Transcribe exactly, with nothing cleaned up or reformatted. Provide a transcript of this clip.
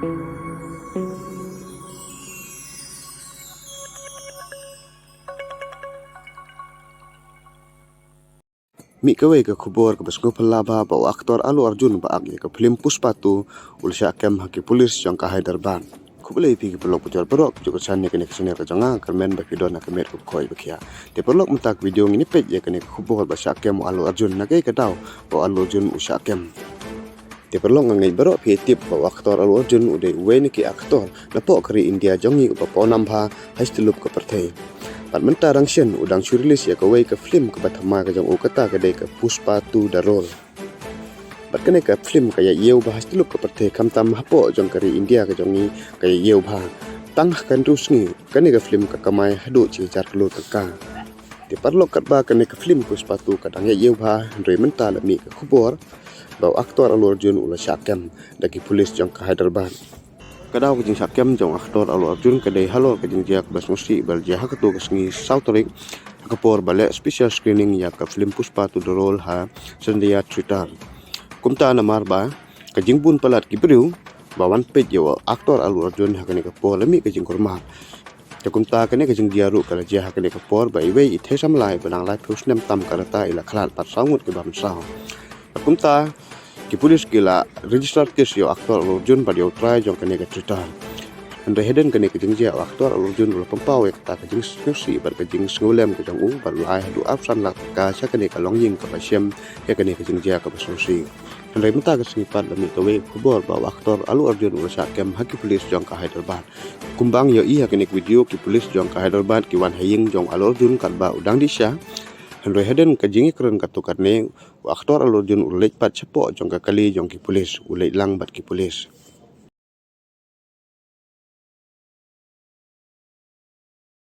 Mih kawei ka khubor kaba sngewphylla bha ba u actor Allu Arjun ba act ïa ka film Pushpa two u la shah kem ha ki pulis jong ka Hyderabad. Khublei ïa phi ki paralok bajoh baroh ki ju kyrshan ïa kane ka channel ka jong nga, kyrmen ba phi don ha ka met kaba khoi ba khiah. Te paralok, mynta ka video ngin ïa peit ïa kane ka khubor ba shah kem u Allu Arjun, na kaei ka daw ba u Allu Arjun u shah kem. Te paralok, nga ngeit baroh phi tip ba u actor Allu Arjun u dei uwei na ki actor napoh ka ri India jong ngi uba pawnam bha ha shatlup ka pyrthei. Bad mynta dang shen u dang shu release ïa kawei ka film kaba thymmai ka jong u, kata ka dei ka Pushpa two The Role. Bad kane ka film ka ïa ïew bha ha shatlup ka pyrthei, khamtam hapoh jong ka ri India ka jong ngi ka ïa ïew bha. Tang ha ka hynriew sngi kane ka film ka kamai haduh shi hajar klur tyngka. Te paralok, katba kane ka film Pushpa two ka dang ïa ïew bha, hynrei mynta la mih ka khubor ba u actor Allu Arjun u la shah kem da ki pulis jong ka Hyderabad. Ka daw ka jingshah kem jong u actor Allu Arjun ka dei halor ka jingjia kaba sngewsih ba la jia ha kato ka sngi saw tarik, ha ka por ba leh special screening ïa ka film Pushpa two The Role ha Sandhya Theatre. Kumta namar ba ka jingbun palat ki briew ba wan peit ïa u actor Allu Arjun ha kane ka por la mih ka jingkulmar. Te kumta kane ka jingjia ruh ka la jia ha kane ka por ba iwei i thei samla ba dang laiphew snem tam ka rta i la khlad bad saw ngut ki bam saw. Te kumta ki pulis ki la register case ïa u actor Allu Arjun bad ïa u trai jong kane ka theatre. Hynrei hadien kane ka jingjia u actor Allu Arjun u la pynpaw ïa kata ka jingsngewsih bad ka jingsngewlem ka jong u bad u la ai haduh arphew san lak tyngka sha kane ka longïing kaba shem ïa kane ka jingjia kaba sngewsih. Hynrei mynta ka sngi pat la mih kawei ka khubor ba u actor Allu Arjun u la shah kem ha ki pulis jong ka Hyderabad. Kumba ngi ïohi ha kane ka video, ki pulis jong ka Hyderabad ki wan ha ïing jong u Allu Arjun katba u dang dih sha. Hynrei hadien ka jingïakren katto katne, u actor Allu Arjun u leit pat shapoh jong ka kali jong ki pulis, u leit lang bad ki pulis.